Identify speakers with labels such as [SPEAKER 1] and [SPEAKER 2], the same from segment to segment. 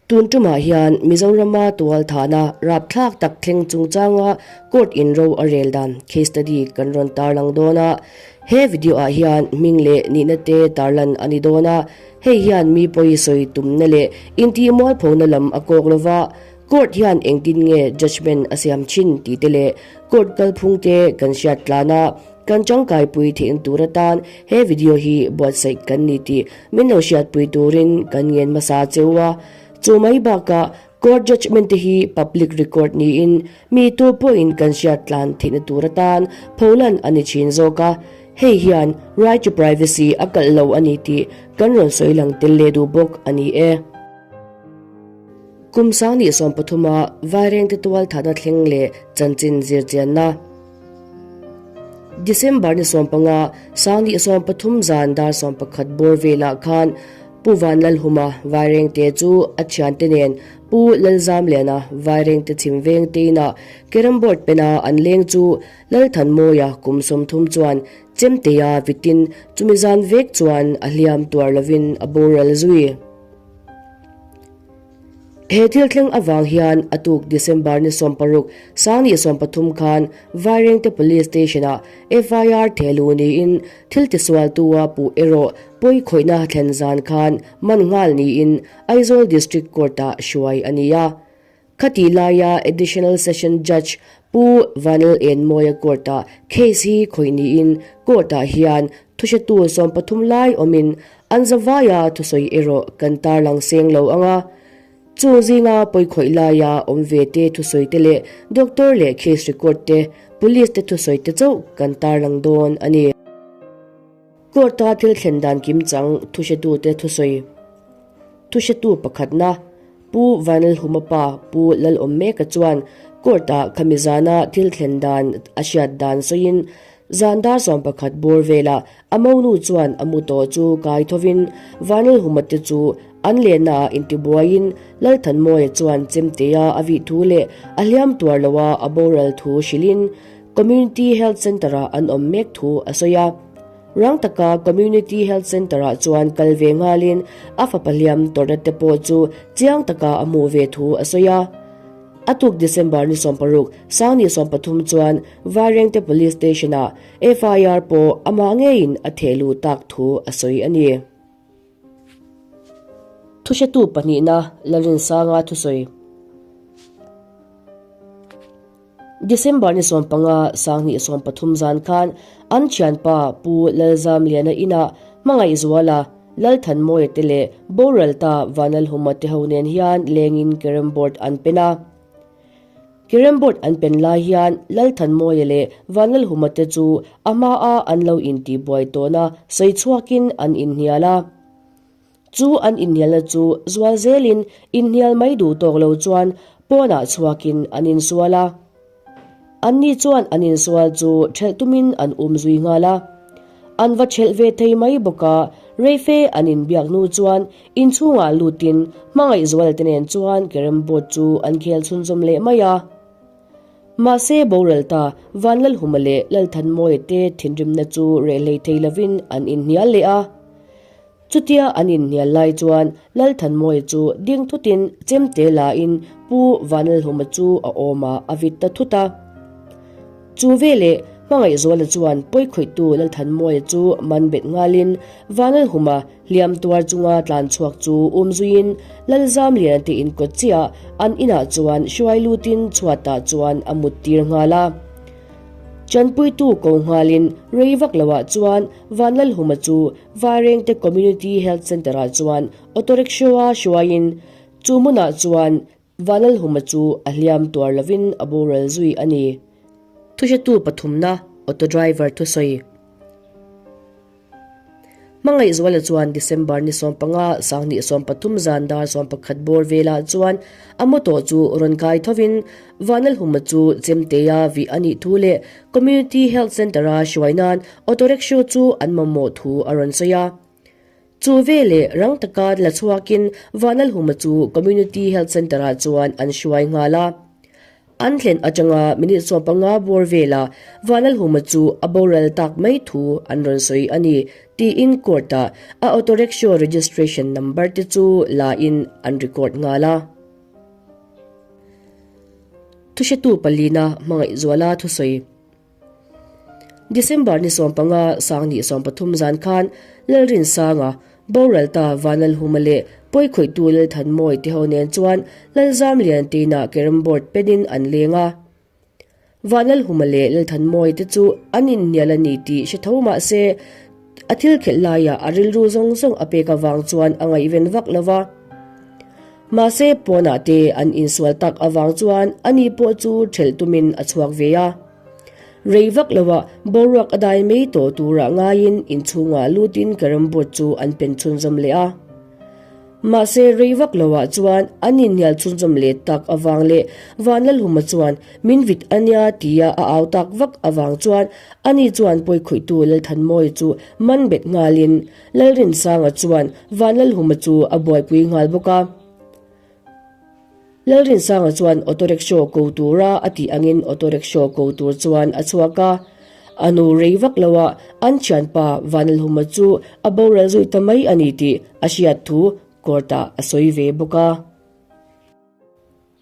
[SPEAKER 1] Tun tumah hian Mizorama tualthahna rapthlak tak thleng chungchanga court in ro a rel dan case study kan rawn tarlang dawn a. He video ah hian hming leh nihna te tarlan a ni dawn a, hei hian mi pawi sawi tumna leh intih mualphona lam a kawk lova, court hian engtin nge judgement a siam thin tih te leh court kalphung te kan hriat tlan a. Kan tangkaipui theihna tur atan he video hi buatsaih kan ni tih min lo hriatpui turin kan ngen hmasa cheu a. Chu mai bakah court judgement te hi public record niin mi tu pawhin kan hriat tlan theihna tur atan pholan a ni thin zawk a. Hei hian right to privacy a kalh lo a ni tih kan rawn sawi lang tel leh duh bawk a ni e. Kum sang nih sawmpathuma Vairengte tualthahna thleng leh chanchin zirchianna. December ni 15, sang 13 zan dar 11 bawr velah khan Pu Vanlalhuma Vairengte chu a thiante nen Pu Lalzamliana Vairengte chhim veng te inah carrom board pena an leng chu Lalthanmawia kum 30 chuan chemteia vitin chumi zan vek chuan a hliam tuar lovin a boral zui. He thil thleng avang hian a tuk December ni 16, sang ni 13 khan Vairengte Police Station-ah FIR thehluh niin thil tisualtua puh erawh pawi khawihna thlen zan khan man nghal niin Aizawl District Court-ah hruai a ni a. Khatih laia Additional Session Judge Pu Vanil Enmawia Court-ah case hi khawih niin Court-ah hian thuhretu 13 lai awmin An zavaia thusawi erawh kan tarlang seng lo ang a, chung zinga pawikhawih laia awm ve te thusawi te leh doctor leh case record te, police te thusawi te chauh kan tarlang dawn a ni. Court-a thil thlen dan kim chang thuhretu te thusawi thuhretu pakhatna Pu Vanlalhuma pa Pu Lalawmmeka chuan court-ah khami zana thil thlen dan a hriat dan sawiin zan dar 11 bawr velah A monu chuan a mu tawh chu kai thovin Vanlalhuma te chu an lehnaah intibuaiin Lalthanmawia chuan chemtea a vih thu leh a hliam tuar loa a boral thu hrilhin Community Health Centre-ah an awm mek thu a sawi a. Rang taka Community Health Centre-ah chuan kal ve nghalin a fapa hliam tawrhna te pawh chu chiang taka a hmuh ve thu a sawi a. A tuk December ni 16, sang ni 13 chuan Vairengte Police Station-ah FIR pawh amah ngeiin a theh luh tak thu a sawi a ni. Thuhretu pahnihna Lalrinsanga thusawi. December ni 15, sang 13 zan khan an thianpa Pu Lalzamliana inah Hmangaihzuala, Lalthanmawia te leh Boralta Vanlalhuma te ho nen hian lengin carrom board an pen a. Carrom board an pen lai hian Lalthanmawia leh Vanlalhuma te chu a hmaa an lo intihbuai tawhna sawi chhuakin an inhnial a. Chu an inhnialna chu zual zelin inhnial mai duh tawk lo chuan pawnah chhuakin an insual a. Anni chuan an insual chu ṭhelh tumin an um zui nghal a. An va ṭhelh ve thei mai bawk a, reife an inbiak hnu chuan inchhungah lutin Hmangaihzuala te nen chuan carrom board chu an khel chhunzawm leh mai a. Mahse boral ta Vanlalhuma leh Lalthanmawia te thinrimna chu reh hlei thei lovin an inhnial leh a. Chutia an inhnial lai chuan Lalthanmawia chu ding thutin chemte lain Pu Vanlalhuma chu a awmah a vit ta thut a. Chu veleh Hmangaihzuala chuan pawikhawihtu Lalthanmawia chu man bet nghalin Vanlalhuma hliam tuar chunga tlan chhuak chu um zuiin Lalzamliana te inkawt chiah an inah chuan hruai lutin chhuatah chuan a mut tir nghal a. Chanpuitu ko nghalin rei vak loah chuan Vanlalhuma chu Vairengte Community Health Centre-ah chuan auto rickshaw-a hruaiin chu hmunah chuan Vanlalhuma chu a hliam tuar lovin a boral zui a ni. Thuhretu pathumna auto driver thusawi. Hmangaihzuala chuan December ni 15, sang 13 zan dar 11 bawr velah chuan a motor chu rawn kai thovin Vanlalhuma chu chemtea vih a nih thu leh Community Health Centre-a hruai nan auto rickshaw chu an mamawh thu a rawn sawi a. Chu veleh rang taka la chhuakin Vanlalhuma chu Community Health Centre-ah chuan an hruai nghal a. An thlen atanga minute 15 bawr velah Vanlalhuma chu a boral tak mai thu an rawn sawi a ni Tiin court-ah a auto rickshaw registration number te chu la in an record nghal a. Thuhretu palina Hmangaihzuala thusawi. December ni 15 2013 zan khan Lalrinsanga, Boralta Vanlalhuma leh Pawikhawihtu Lalthanmawi te ho nen chuan Lalzamlian teinah carrom board penin an leng a. Vanlalhuma leh Lalthanmawi te chu an inhnial a ni tih hre tho mah se a thil khelh laiah a rilru zawng zawng a pek avang chuan a ngaihven vak lo va. Mahse pawnah te an insual tak avang chuan ani pawh chu ṭhelh tumin a chhuak ve a. Rei vak loah boruak a dai mai tawh turah ngaiin inchhungah lutin carrom board chu an pen chhunzawm leh a. Mahse rei vak loah chuan an inhnial chhunzawm leh tak avang leh Vanlalhuma chuan min vit a nia tia a au tak vak avang chuan ani chuan pawikhawihtu Lalthanmawia chu man bet nghalin Lalrinsanga chuan Vanlalhuma chu a buaipui nghal bawk a. Lalrinsanga chuan auto rickshaw ko tura a tih angin auto rickshaw ko tur chuan a chhuak a. A nu rei vak loah an thianpa Vanlalhuma chu a boral zui ta mai a ni tih a hriat thu court-ah a sawi ve bawk a.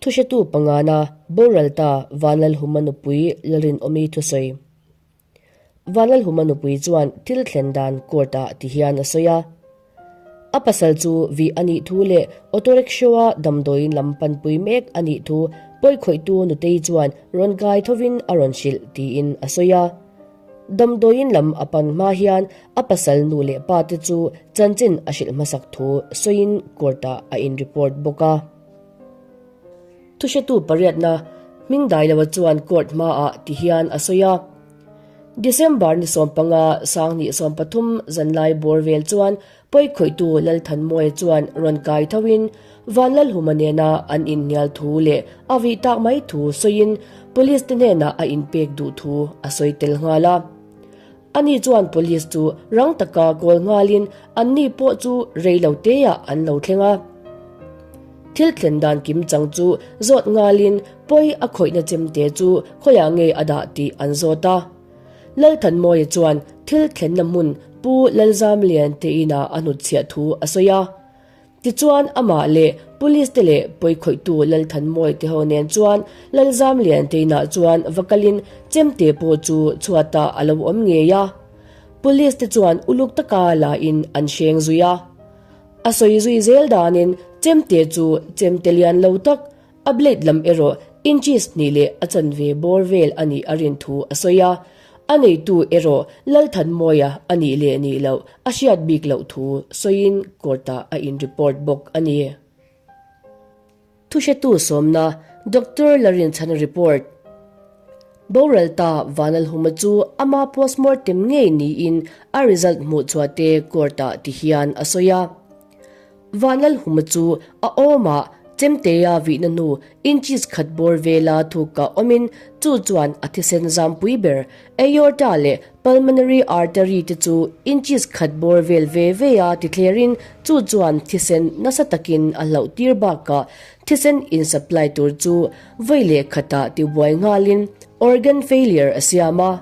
[SPEAKER 1] Thuhretu pangana boral ta Vanlalhuma nupui Lalrinawmi thusawi. Vanlalhuma nupui chuan thil thlen dan court ah ti hian a sawi a. A pasal chu vih a nih thu leh auto rickshaw a damdawiin lam panpui mek a nih thu pawikhawihtu nutei chuan rawn kai thovin a rawn hrilh tiin a sawi a. Damdawiin lam a pan hma hian a pasal nu leh pa te chu chanchin a hrilh hmasak thu sawiin court ah a in report bawk a. Thuhretu pariatna hming Dailoa chuan court hmaah ti hian a sawi a, December ni 15 2013 zanlai bawr vel chuan pawikhawihtu Lalthanmawia chuan rawn kai thoin Vanlalhuma nena an inhnial thu leh a vih tak mai thu sawiin police te hnenah a inpek duh thu a sawi tel nghal a. Ani chuan police chu rang taka kawl nghalin anni pawh chu rei lo teah an lo thleng a. Thil thlen dan kim chang chu zawt nghalin pawi a khawihna chemte chu khawiah nge a dah tih an zawt a. Lalthanmawia chuan thil thlenna hmun Pu Lalzamlian te inah a hnutchhiah thu a sawi a. Tichuan amah leh Police te leh pawikhawihtu Lalthanmawia te ho nen chuan Lalzamlian te inah chuan va kalin chemte pawh chu chhuatah a lo awm ngei a. Police te chuan uluk taka la in an hreng zui a. A sawi zui zel danin chemte chu chemte lian lo tak, a blade lam erawh inches hnih leh a chanve bawr vel a nih a rin thu a sawi a. A neitu erawh Lalthanmawia a nih leh nih loh a hriat bik loh thu sawiin court-ah a in-report bawk a ni. Thuhretu sawmna Doctor Larinchhana report. Boral ta Vanlalhuma chu ama postmortem ngei niin a result hmuh chhuah te court-ah ti hian a sawi a. Vanlalhuma chu a awmah chemtea vihna hnu inches khat bawr vela thukah awmin chu chuan a thisen zampui ber aorta leh pulmonary artery te chu inches khat bawr vel ve ve a tithlerin chu chuan thisen nasa takin a hlauh tir bakah thisen in supply tur chu vawi leh khatah tibuai nghalin organ failure a siam a.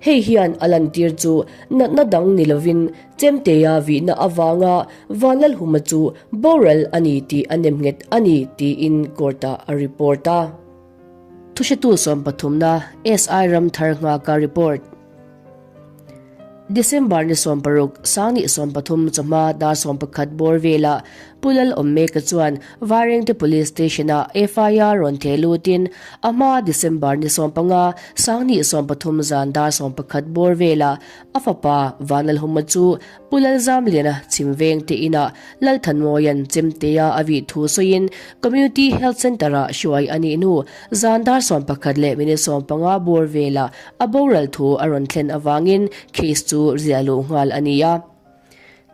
[SPEAKER 1] Hei hian a lantir chu natna dang ni lovin Chemtea vihna avanga Vanlalhuma chu boral a ni tih a nemnghet a ni tiin court-ah a report a. Thuhretu sawmpathumna SI Ramthar Nghaka report. December ni 16, 2013 chawhma dar 11 bawr velah Pu Lalawmmeka chuan Vairengte Police Station-ah FIR rawn theh lutin a hma December ni 15, 2013 zan dar 11 bawr velah a fapa Vanlalhuma chu Pu Lalzamliana chhimveng te inah Lalthanmawia'n chemtea a vih thu sawiin Community Health Centre-ah hruai a nih hnu zan dar 11 leh minute 15 bawr velah a boral thu a rawn thlen avangin case chu ziah luh nghal a ni a.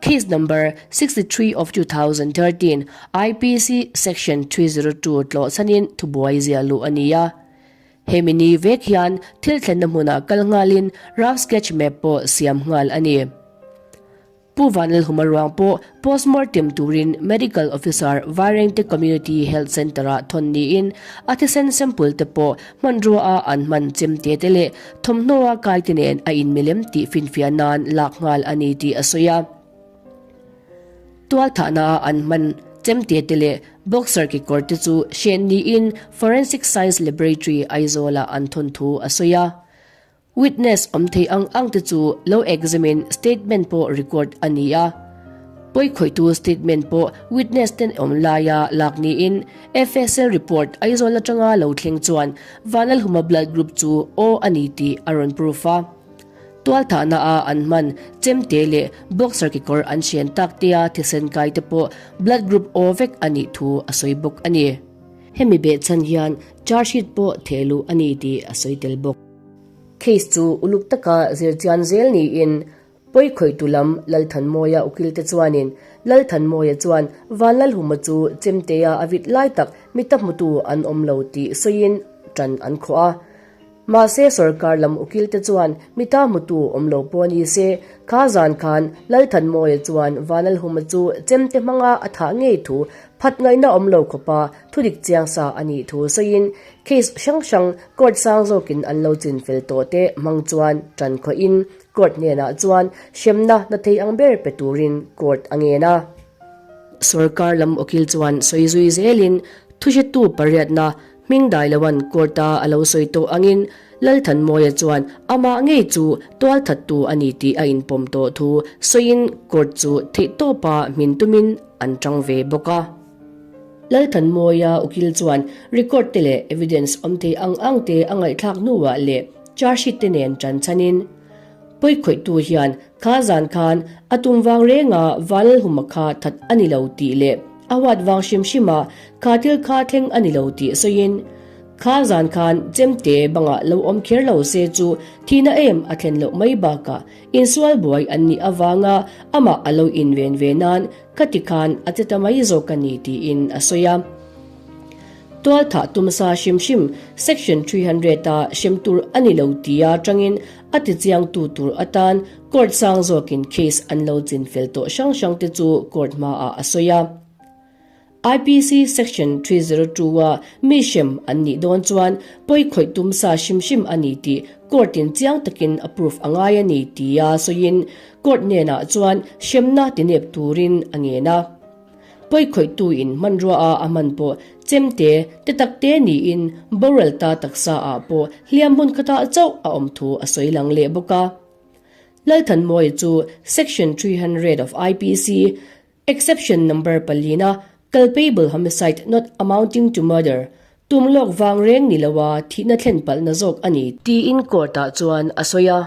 [SPEAKER 1] Case number 63 of 2013 IPC section 302 tlawh chhanin thubuai ziah luh a ni a. Hemi ni vek hian thil thlenna hmunah kal nghalin rough sketch map pawh siam nghal a ni. Pu Vanlalhuma ruang pawh postmortem turin Medical Officer Vairengte Community Health Centre-ah thawn niin a thisen sample te pawh hmanrua a an hman chemte te leh thawmhnaw a kai te nen a inmilem tih finfiah nan lak nghal a ni tih a sawi a. Tualthahna a an hman chemte te leh boxer kekawr te chu hren niin Forensic Science Laboratory Aizawl-ah an thawn thu a sawi a. Witness awm thei ang ang te chu lo examine statement pawh record a ni a. Pawikhawihtu statement pawh witness ten awm laia lak niin FSL report Aizawl atanga lo thleng chuan Vanlalhuma blood group chu O a ni tih a rawn proof a. Tualthahna a an hman chemte leh boxer kekawr an hren tak tea thisen kai te pawh blood group O vek a nih thu a sawi bawk a ni. Hemi behchhan hian charge sheet pawh thehluh a ni tih a sawi tel bawk. Case chu uluk taka zirchian zel niin pawikhawihtu lam Lalthanmawia ukilte chuanin Lalthanmawia chuan Vanlalhuma chu chemtea a vit lai tak mita hmutu an awm lo tih sawiin tan an khawh a. Mahse sorkar lam ukilte chuan mita hmutu awm lo pawh ni se kha zan khan Lalthanmawia chuan Vanlalhuma chu chemte hmanga a thah ngei thu phat ngaihna awm lo khawpa thudik chiang sa a nih thu sawiin Case hrang hrang court sang zawkin an lo chin fel tawh te hmang chuan tan khawhin court hnenah chuan hremna na thei ang ber pe turin court a ngen a. Sorkar lam ukil chuan sawi zui zelin thuhretu pariatna hming dai loan court-a a lo sawi tawh angin Lalthanmawia chuan amah ngei chu tualthattu a ni tih a inpawm tawh thu sawiin court chu theihtawpa hmin tumin an tang ve bawk a. Lalthanmawia ukil chuan record te leh evidence awm thei ang ang te a ngaihthlak hnuah leh charge sheet te nen tan chhanin pawikhawihtu hian kha zan khan a tum vang renga Vanlalhuma kha that a ni lo tih leh a huat vang hrim hrima kha thil kha thleng a ni lo tih sawiin kha zan khan chemte bangah lo awm kher lo se chu thihna em a thlen loh mai bakah insual buai an nih avanga amah a lo inven ve nan Ka ti khan a che ta mai zawk a ni tiin a sawi a. Tualthah tumsa hrim hrim Section 300 a hrem tur a ni lo tia tangin a ti chiangtu tur atan court sang zawkin case an lo chin fel tawh hrang hrang te chu court hmaah a sawi a. IPC Section 302 a mi hrem an nih dawn chuan pawi khawih tumsa hrim hrim a ni tih court in chiang takin a proof a ngai a ni tia sawiin Court hnenah chuan hremna tinep turin a ngen a. Pawikhawihtu in hmanrua a a hman pawh chemte te takte niin boral ta taksa ah pawh hliam hmun khatah chauh a awm thu a sawi lang leh bawk a. Lalthanmawia chu Section 300 of IPC, Exception number palina culpable homicide not amounting to murder, tum lawk vang reng ni loa thihna thlen palhna zawk a ni, tiin court ah chuan a sawi a.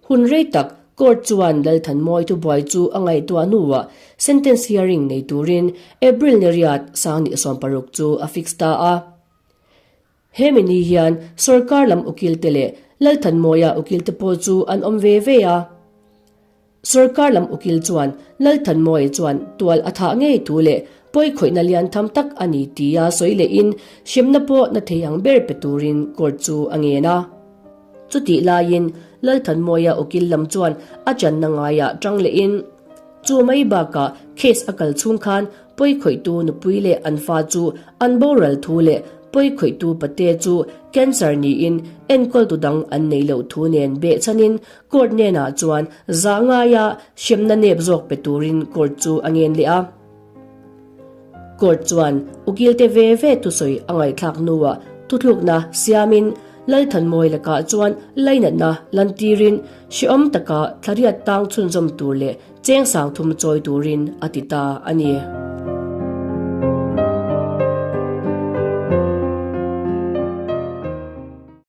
[SPEAKER 1] Hun rei tak court chuan Lalthanmawi thubuai chu a ngaihtuah hnuah sentence hearing nei turin April ni riat 2016 chu a fix ta a. Hemi ni hian sorkar lam ukilte leh Lalthanmawia ukilte pawh chu an awm ve ve a. Sorkar lam ukil chuan Lalthanmawia chuan tual a thah ngei thu leh pawi khawihna lian tham tak a ni tia sawi lehin hremna pawh na thei ang ber pe turin court chu a ngen a. Chutih laiin Lalthanmawia ukil lam chuan a channa ngaiah tang lehin chu mai bakah case a kal chhung khan pawi khawihtu nupui leh an fa chu an boral thu leh pawi khawihtu pate chu cancer niin enkawltu dang an nei loh thu nen behchhanin court hnenah chuan zah ngaia hremna nep zawk pe turin court chu a ngen leh a. Court chuan ukilte ve ve thusawi a ngaihthlak hnuah thuthlukna siamin Lalthanmawi lakah chuan lainatna lantirin hrehawm taka thlariat tang chhunzawm tur leh cheng sang thum chawi turin a ti ta a ni.